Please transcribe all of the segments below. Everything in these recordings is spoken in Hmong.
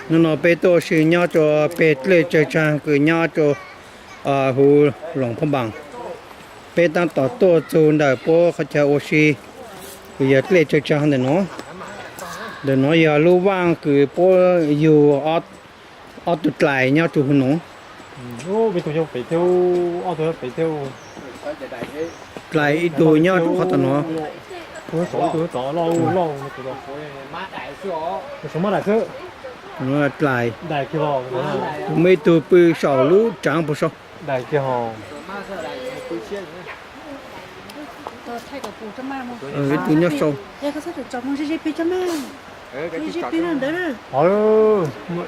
Hnub no peb tuaj ua si nyob rua peg dlej tsawg tsaag kws nyob rua huv Loos Phab Npaas. Peb taab tom tuaj txug ntawm puab qhov chaw ua si kws yog dlej tsawg tsaag ntawm no. Ntawm no yog lub vaaj kws puab yug ob tug dlais nyob rua huv no. Dlais ib tug nyob rua qhov tom no. Dlais, muaj ib tug pw saum lub tsaav puag saud. Ib tug nyob saud.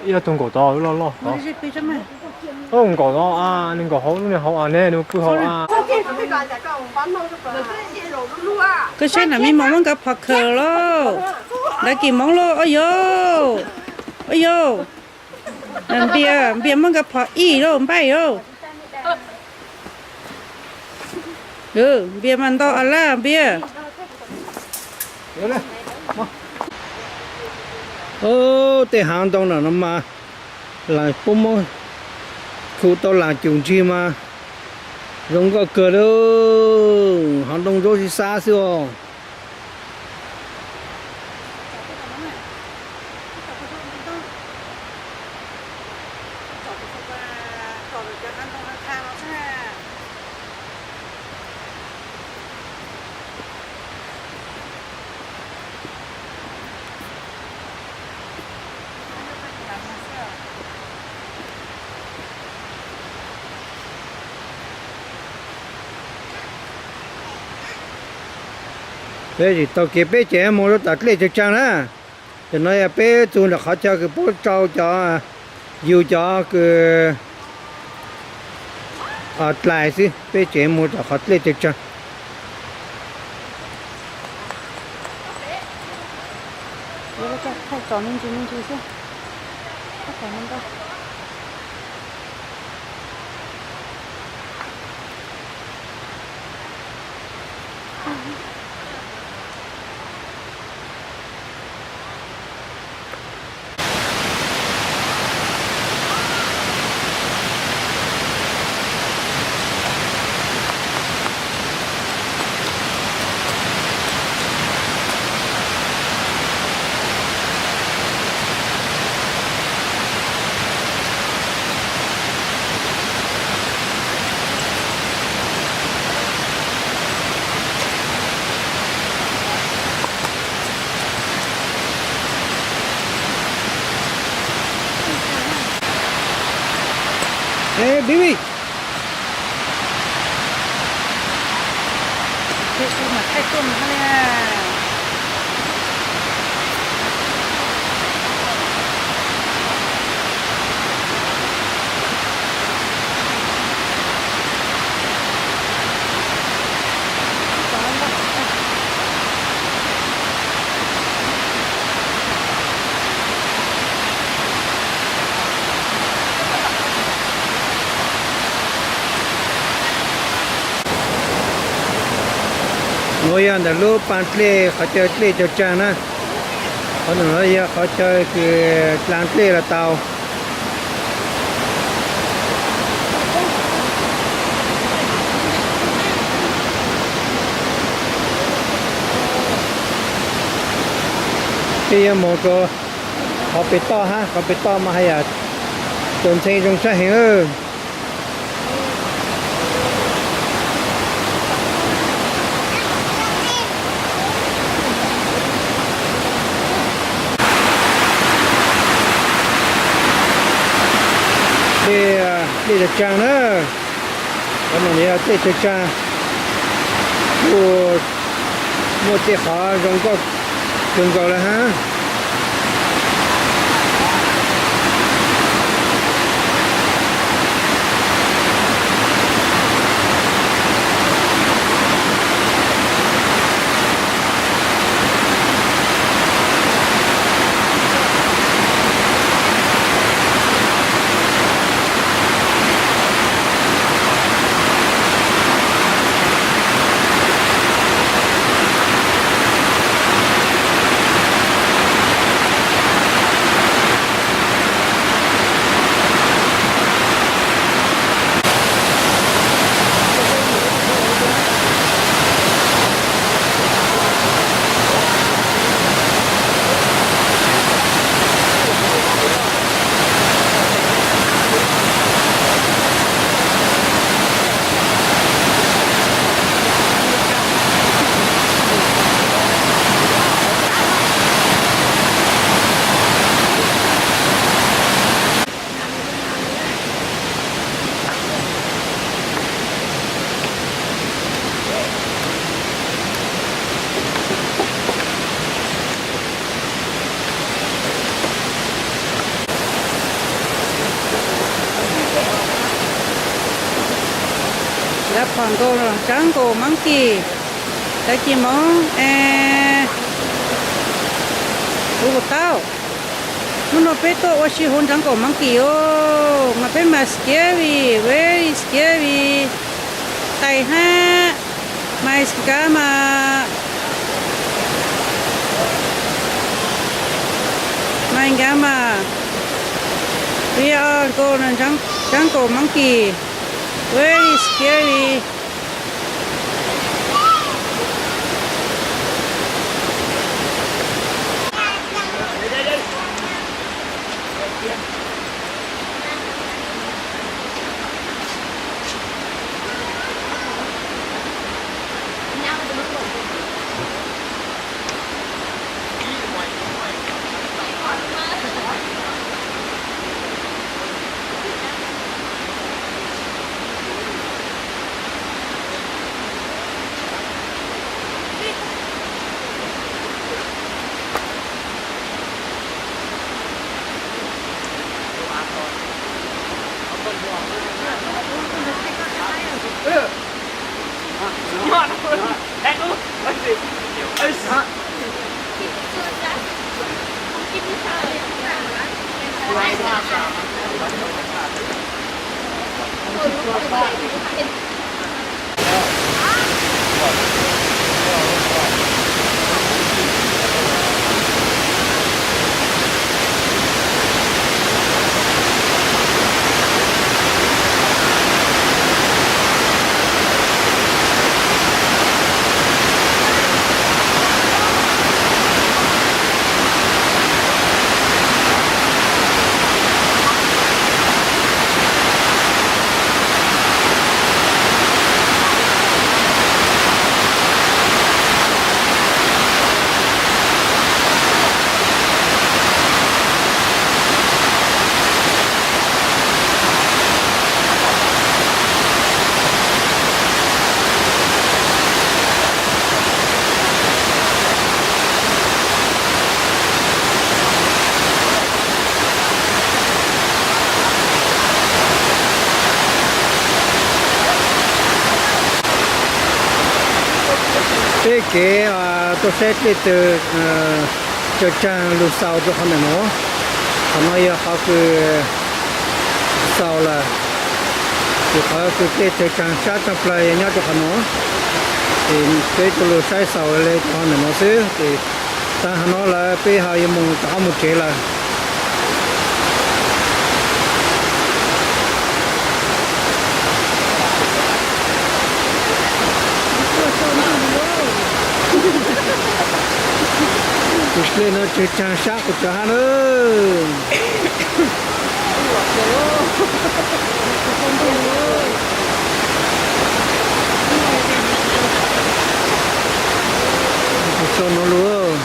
Ib tug nkaum tod loj loj. Nkaum tod, nws nkaum hauv, lub niag hauv ne, nws pw hauv. Koj saib nam me moos muab nkawd phom khawm lauj. Ntawd kis moos lauj, o yau, o yau. Npias, npias muab nkawd phom ib lauj, npaij lauj. Npias mas nto a laj npias. Tej haav ntoo no mas, puab muab khu tau laas cum ntsig mas zoo nkauj kawg lauj, haav ntoo zaub sib xab xwb os. Peb tsis taug kev, peb tseem moog rua tom dlej tsawg tsaag na. Tam no yog peb txug ntawm qhov chaw kws puab tsau cov, yug cov kws dlais xwb, peb tseem moog tom qhov dlej tsawg tsaag. Nuav yog ntawm lub paag dlej, qhov chaw dlej tsawg tsaag na. Qhov nuav yog qhov chaw kws dlaa dlej los tau. Peb yuav moog rua qhov pem toj hab, qhov pem toj mas has yam txaus ntshai zoo sab heev. Dlej, dlej tsawg tsaag na. Qhov no yog dlej tsawg tsaag, kuj muaj tej qhov zoo nkauj kawg nkaus lawm hab. Jungle, jungle monkey, tag kis mob es kuv puas tau. Hnub no peb tuaj ua si hauv jungle monkey os, mas peb mas scary, very scary. Tais hab, my grandma, my grandma, we are going jungle monkey, very scary. Peb kev tuaj saib dlej tawg tsaws tsaag lug xaus rua qhov ntawm nuav. Qhov no yog qhov kws xaus lawm, ces qhov kws dlej tsaws tsaag sab tsaag plawg yog nyob rua qhov nuav. Ces peb tuaj lug saib xaus le rua qhov ntawm nuav xwb, ces taag hov nuav lawm peb ho yuav moog rov qab moog tsev lawm. Tus dlej no tsaws tsaag sab quas tsawv hab na. Tus tso nuav lug.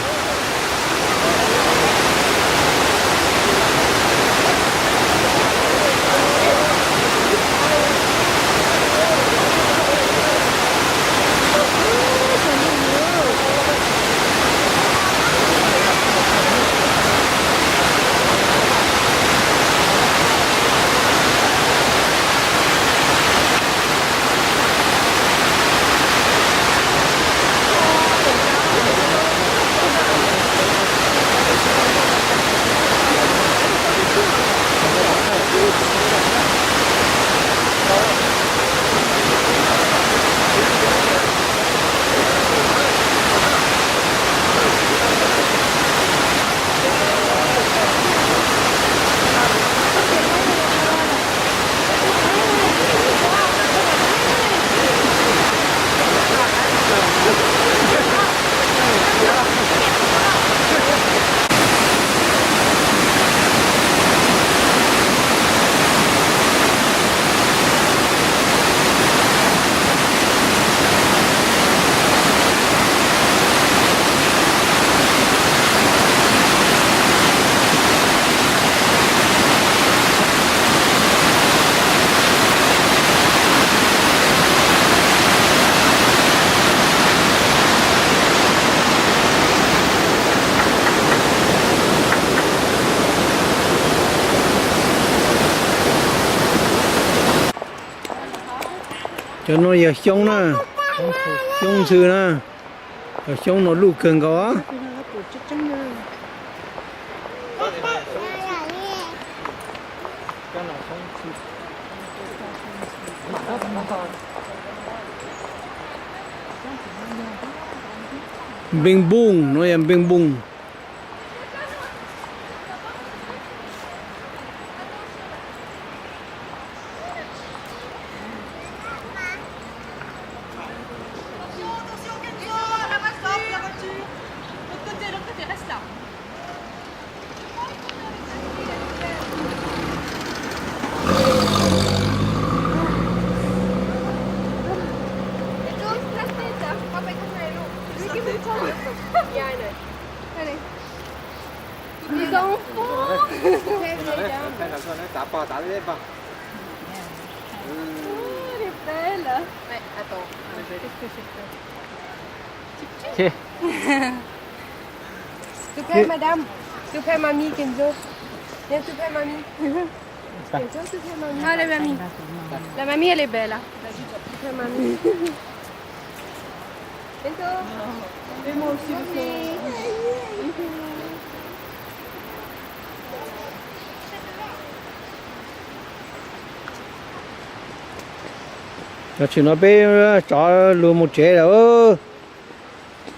Cov no yog xyoob na, xyoob ntxhw na, cov xyoob no luj kawg nkaus. Npeej npooj, no yog npeej npooj. Tu phe madam, tu phe mami, kenzo. Yen tu phe mami. Kenzo tu phe mami. Allez, mamie. La mamie, elle est belle, hein. Vas-y, tu phe mami. Kenzo. Tam sim no peb rov lug mus tsev lawm.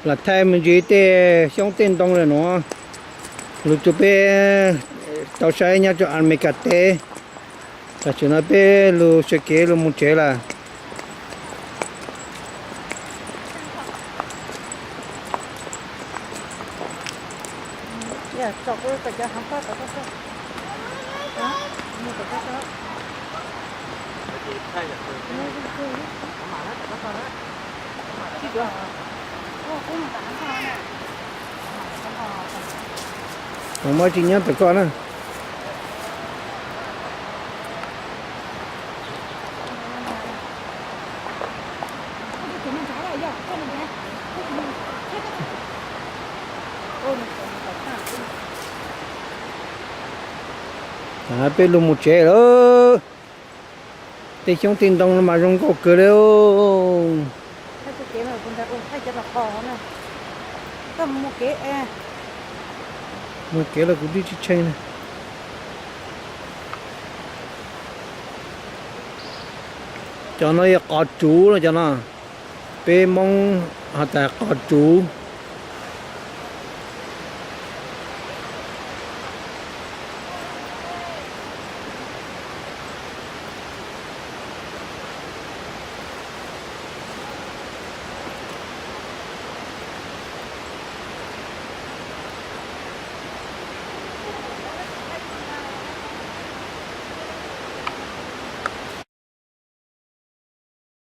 Lam thaij me ntsis tej xyoob tej ntoo lawm nuav, lug rua peb tau saib nyob rua Amelikas teb. Tam sim no peb lug sawv kev lug mus tsev lawm. Muaj tsis nyob tom koj na. Peb lug mus tsev lawm. Tej xyoob tej ntoo no mas zoo nkauj kawg li. Mus kev los kuv twb tsis tshee na. Cov no yog qos tsuv no, cov no peb Moob has tas qos tsuv.